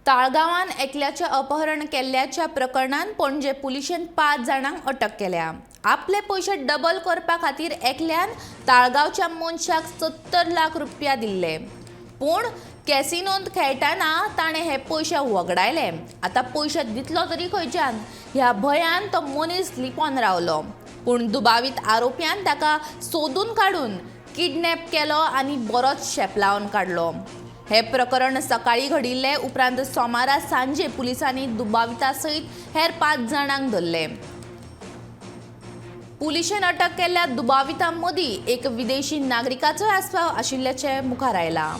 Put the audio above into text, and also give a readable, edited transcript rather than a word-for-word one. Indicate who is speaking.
Speaker 1: ताळगांवान एकल्याचें अपहरण केल्ल्याच्या प्रकरणान पणजे पुलिशेन 5 जाणांक अटक केल्या. आपले पयशे डबल करपा खातीर एकल्यान ताळगांवच्या मनशाक 70 लाख रुपया दिल्ले, पूण कॅसिनोंत खेळटना ताणें हे पयशे वगडायले. आतां पयशे दितलो तरी खंयच्यान ह्या भंयान तो मनीस लिपोन रावलो. पूण दुबावीत आरोप्यान ताका सोदून काडून किडनॅप केलो आनी बरोच शेपलावन काडलो. हे प्रकरण सकाळी घडिल्ले उपरांत सोमारा सांजे पुलिसांनी दुबाविता सयत हेर 5 जाणांक धरले. पुलिशेन अटक केल्ल्या दुबावितां मदीं एक विदेशी नागरिकाचोय आस्पाव आशिल्ल्याचें मुखार आयलां.